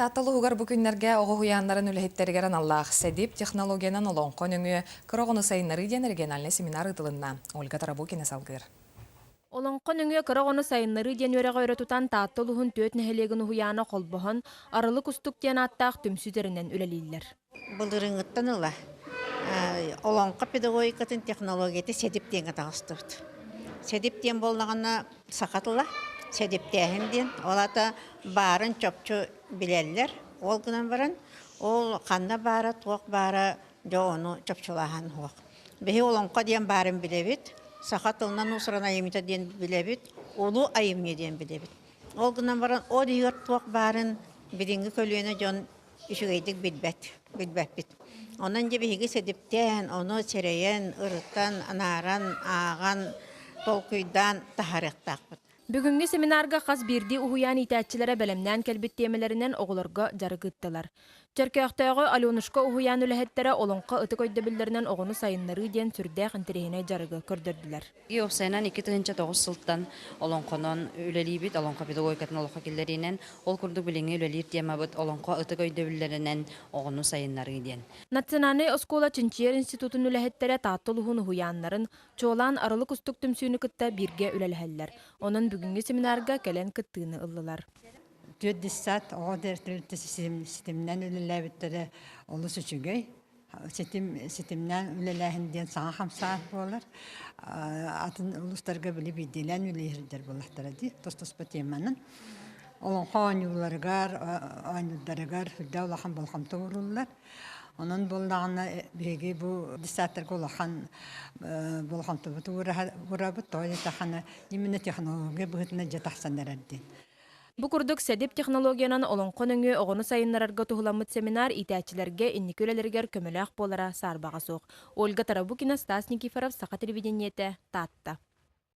Таатта улууһугар бу күннэргэ оҕо уһуйааннарын үлэһиттэригэр аналлаах СЭДИП технологиянан олоҥхо нөҥүө кыра оҕону сайыннарыы диэн региональнай семинар ыытылынна. Ольга Тарабукина салгыыр. Олоҥхо нөҥүө кыра оҕону сайыннарыы диэн үөрэҕи өрө тутан Таатта улууһун түөрт нэһилиэгин уһуйаана холбоһон, Арылы Кустук диэн ааттаах түмсүү тэринэн үлэлииллэр. Былырыыҥҥыттан ыла олоҥхо педагогикатын технологията СЭДИП диэҥҥэ таҕыстыбыт. СЭДИП диэн буоллаҕына саха тыла, сэдиптээһин диэн. Ол аата баарын чопчу билэллэр. Ол гынан баран ол ханна баара, туох баара дьэ ону чопчулааһын суох. Биһи олоҥхо диэн баарын билэбит, саха тылынан уус-уран айымньыта диэн билэбит, улуу айымньы диэн билэбит. Ол гынан баран ол иһигэр туох баарын билиҥҥи көлүөнэ дьон үчүгэйдик билбэт, билбэппит. Онон дьэ биһиги сэдиптээн, ону сэрэйэн, ырытан, анааран, ааҕан, толкуйдаан таһаарыахтаахпыт. Бүгүҥҥү семинарга хас биирдии уһуйаан иитээччилэрэ бэлэмнээн кэлбит тиэмэлэринэн оҕолорго дьарык ыыттылар. Чөркөөхтөөҕү Аленушка уһуйаан үлэһиттэрэ олоҥхо ытык өйдөбүллэринэн оҕону сайыннарыы диэн сүрдээх интэриэһинэй дьарыгы көрдөрдүлэр. Уопсайынан 2009 сылтан олоҥхонон үлэлиибит, олоҥхо педагогикатын олоххо киллэриинэн. Ол курдук билиҥҥи үлэлиир темабыт олоҥхо ытык өйдөбүллэринэн оҕону сайыннарыы диэн. Национальнай оскуола чинчийэр институтун үлэһиттэрэ Таатта улууһун уһуйааннарын, чуолаан Арылы Кустук түмсүүнү кытта бииргэ үлэлэһэллэр. Онон бүгүҥҥү семинарга кэлэн кыттыыны ыллылар. Түөрт десят оҕо ситиминэн үлэлээбиттэрэ олус үчүгэй. Ситим ситимнээн үлэлээһин диэн саҥа хамсааһын буолар. Атын улуустарга били биирдиилээн үлэлиирдэр буоллахтара дии, тус-туспа теманан. Олоҥхо оонньууларыгар, оонньуурдарыгар сүрдээх улахан болҕомто ууруллар. Онон буоллаҕына биһиги бу десяттарга улахан болҕомтобут уурабыт, тоҕо диэтэххинэ именно технология быһыытынан дьэ тахсан эрэр диэн. Бу курдук СЭДИП технологиянан олоҥхо нөҥүө оҕону сайыннарарга туһуламмыт семинар иитээччилэргэ инники үлэлэригэр көмөлөөх буолара саарбаҕа суох. Ольга Тарабукина, Стас Никифоров, Саха телевидениетэ, Таатта.